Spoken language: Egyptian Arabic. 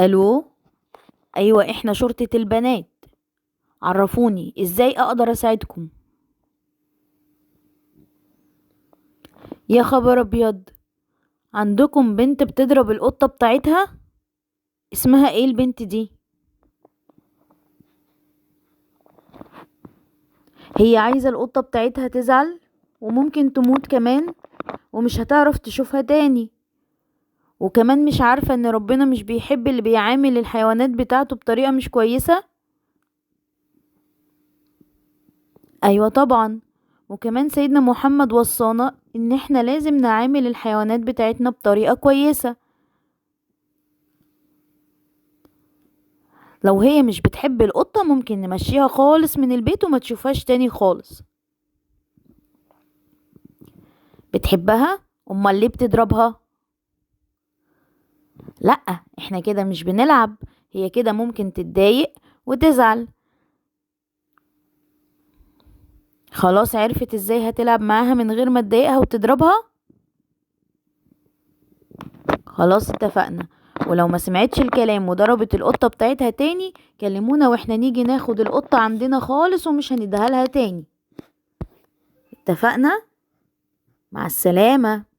الو، ايوه احنا شرطة البنات، عرفوني ازاي اقدر اساعدكم؟ يا خبر ابيض، عندكم بنت بتضرب القطة بتاعتها؟ اسمها ايه البنت دي؟ هي عايزة القطة بتاعتها تزعل وممكن تموت كمان ومش هتعرف تشوفها تاني، وكمان مش عارفة ان ربنا مش بيحب اللي بيعامل الحيوانات بتاعته بطريقة مش كويسة. ايوه طبعا، وكمان سيدنا محمد وصانا ان احنا لازم نعامل الحيوانات بتاعتنا بطريقة كويسة. لو هي مش بتحب القطة ممكن نمشيها خالص من البيت وما تشوفهاش تاني خالص. بتحبها؟ امال ليه بتضربها؟ لا احنا كده مش بنلعب، هي كده ممكن تتضايق وتزعل. خلاص عرفت ازاي هتلعب معاها من غير ما تضايقها وتضربها؟ خلاص اتفقنا، ولو ما سمعتش الكلام وضربت القطة بتاعتها تاني كلمونا واحنا نيجي ناخد القطة عندنا خالص ومش هنديها لها تاني. اتفقنا؟ مع السلامة.